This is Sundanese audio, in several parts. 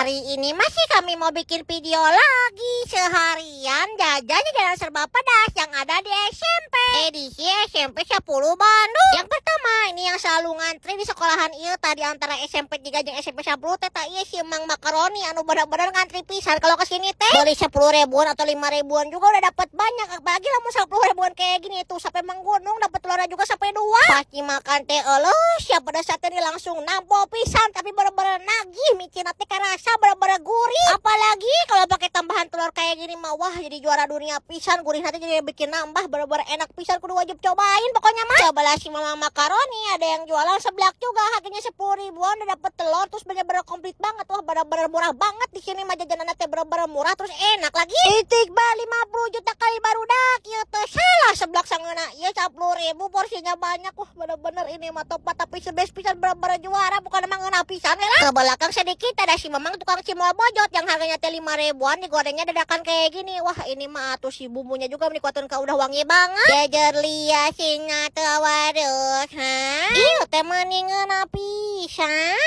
Hari ini masih kami mau bikin video lagi. Seharian jajan jajanan serba pedas yang ada di SMP. Edisi SMP 10 Bandung. Yang pertama, ini yang selalu ngantri di sekolahan ieu tadi antara SMP 3 jeung SMP 10 teh, tah ieu si Mang Makaroni anu bener-bener ngantri pisan kalau kesini teh. Beli 10 ribuan atau 5 ribuan juga udah dapat banyak. Apalagi lamun 10 ribuan kayak gini tuh sampai menggunung, dapat telurnya juga sampai dua. Pasti makan teh euleuh, siapa pada saat ini langsung nampo pisan, tapi bener-bener nagih, micin teh karasa bener-bener gurih. Apalagi kalau pakai tambahan telur kayak gini mah, wah, jadi juara dunia pisan gurih, nanti jadi bikin nambah, bener-bener enak pisan, kudu wajib cobain pokoknya mah. Sebelah si Mama Makaroni ada yang jualan seblak juga, harganya 10 ribuan udah dapet telur, terus bener-bener komplit banget. Wah, bener-bener murah banget di sini mah, jajanan teh bener-bener murah terus enak lagi. Istiqbal 50 juta kali barudak ieu teh salah seblak sangeuna ieu 10 ribu porsinya banyak. Wah, bener-bener ini mah top, tapi sebes pisan, bener-bener juara, bukan emang ngeunah pisan ya lah. Ke belakang sedikit ada si Mamang tukang cimol bojot yang harganya teh 5 ribuan, digorengnya dadakan kayak gini. Wah, ini mah atuh si bumbunya juga menikmatin ka udah wangi banget. Jejer lia singa teu waduh, ha ieu teh meni ngeunah pisan.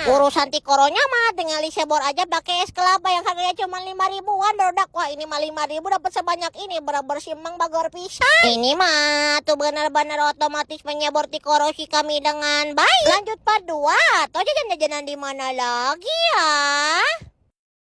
Urusan tikoronya mah tinggal disebor aja pakai es kelapa yang harganya cuma 5 ribuan barudak. Wah, ini mah 5 ribu dapat sebanyak ini, bener-bener si Mang bagor pisan. Ini mah tuh benar-benar otomatis menyebor tikoro si kami dengan baik. Lanjut part 2 atau jajan-jajanan di mana lagi ya?